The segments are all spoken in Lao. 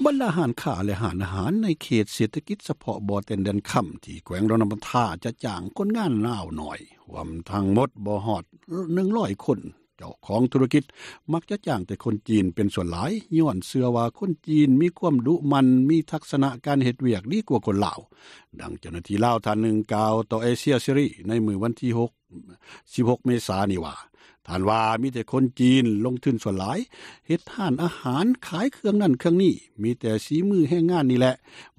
ບັນດາຮ້ານຄ້າ ແລະຮ້ານອາຫານ ໃນເຂດເສດຖະກິດສະເພາະ ບໍ່ແຕນແດນຄຳ ທີ່ແຂວງຫຼວງນໍ້າທາ ຈະຈ້າງຄົນງານລາວໜ້ອຍ ຮວມທັງໝົດບໍ່ຮອດ ໜຶ່ງຮ້ອຍຄົນ. ເຈົ້າຂອງທຸລະກິດ ມັກຈະຈ້າງແຕ່ຄົນຈີນ ເປັນສ່ວນຫຼາຍ ຍ້ອນເຊື່ອວ່າຄົນຈີນ ມີຄວາມດຸໝັ່ນ ມີທັກສະນະການເຮັດວຽກ ດີກວ່າຄົນລາວ. ດັ່ງເຈົ້າໜ້າທີ່ລາວ ທ່ານໜຶ່ງກ່າວຕໍ່ເອເຊຍເສລີ ໃນມື້ວັນທີ 16 ເມສານີ້ວ່າ ທ່ານວ່າ ມີແຕ່ຄົນຈີນ ລົງທຶນສ່ວນຫຼາຍ ເຮັດຮ້ານອາຫານ ຂາຍເຄື່ອງນັ້ນເຄື່ອງນີ້ ມີແຕ່ສີມືແຮງງານນີ້ແຫຼະ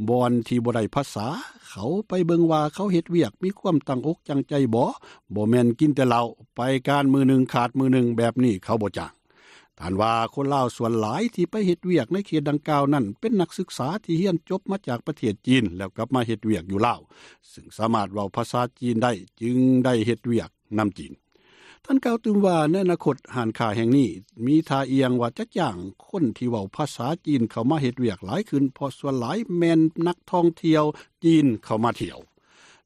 ບ່ອນທີ່ບໍ່ໄດ້ພາສາ ເຂົາໄປເບິ່ງວ່າ ເຂົາເຮັດວຽກ ມີຄວາມຕັ້ງອົກຕັ້ງໃຈບໍ່ ບໍ່ແມ່ນກິນແຕ່ເຫຼົ້າ ໄປການມື້ໜຶ່ງຂາດມື້ໜຶ່ງ ແບບນີ້ເຂົາບໍ່ຈ້າງ. ທ່ານວ່າ ຄົນລາວສ່ວນຫຼາຍ ທີ່ໄປເຮັດວຽກ ໃນເຂດດັ່ງກ່າວນັ້ນ ເປັນນັກສຶກສາ ທີ່ຮຽນຈົບມາຈາກປະເທດຈີນ ແລ້ວກັບມາເຮັດວຽກຢູ່ລາວ ຊຶ່ງສາມາດເວົ້າພາສາຈີນໄດ້ ຈຶ່ງໄດ້ເຮັດວຽກນຳຈີນ. ທ່ານກ່າວຕື່ມວ່າ ໃນອະນາຄົດ ຮ້ານຄ້າແຫ່ງນີ້ ມີທ່າອ່ຽງວ່າ ຈະຈ້າງຄົນທີ່ເວົ້າພາສາຈີນ ເຂົ້າມາເຮັດວຽກຫຼາຍຂຶ້ນ ເພາະສ່ວນຫຼາຍ ແມ່ນນັກທ່ອງທ່ຽວຈີນ ເຂົ້າມາທ່ຽວ.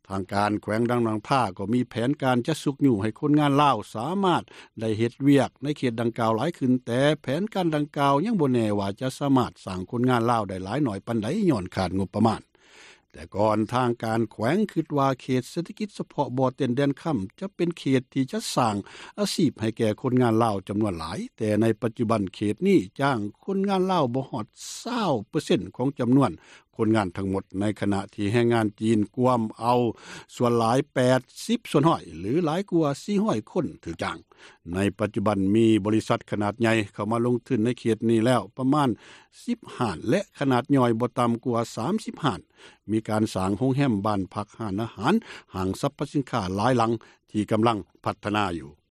ທາງການແຂວງຫຼວງນໍ້າທາ ກໍມີແຜນການ ຈະຊຸກຍູ້ໃຫ້ຄົນງານລາວ ສາມາດໄດ້ເຮັດວຽກ ໃນເຂດດັ່ງກ່າວຫຼາຍຂຶ້ນ ແຕ່ແຜນການດັ່ງກ່າວ ຍັງບໍ່ແນ່ວ່າ ຈະສາມາດສ້າງຄົນງານລາວ ໄດ້ຫຼາຍໜ້ອຍປານໃດ ຍ້ອນຂາດງົບປະມານ. ແຕ່ກ່ອນ ທາງການແຂວງຄິດວ່າ ເຂດເສດຖະກິດສະເພາະ ບໍ່ແຕນແດນຄຳ ຈະເປັນເຂດທີ່ຈະສ້າງອາຊີບ ໃຫ້ແກ່ຄົນງານລາວຈຳນວນຫຼາຍ ແຕ່ໃນປັດຈຸບັນ ເຂດນີ້ຈ້າງຄົນງານລາວ ບໍ່ຮອດ 20% ຂອງຈຳນວນຄົນງານທັງໝົດ ໃນຂະນະທີ່ແຮງງານຈີນ ກວມເອົາສ່ວນຫຼາຍ 80% ຫຼືຫຼາຍກວ່າ 400 ຄົນຖືກຈ້າງ. ໃນປັດຈຸບັນ ມີບໍລິສັດຂະໜາດໃຫຍ່ ເຂົ້າມາລົງທຶນໃນເຂດນີ້ແລ້ວ ປະມານ 10 ຮ້ານ ແລະ ຂະໜາດຍ່ອຍ ບໍ່ຕໍ່າກວ່າ 30 ຮ້ານ. ມີການສ້າງໂຮງແຮມ ບ້ານພັກ ຮ້ານອາຫານ ຫ້າງສັບພະສິນຄ້າ ຫຼາຍຫຼັງ ທີ່ກຳລັງພັດທະນາຢູ່.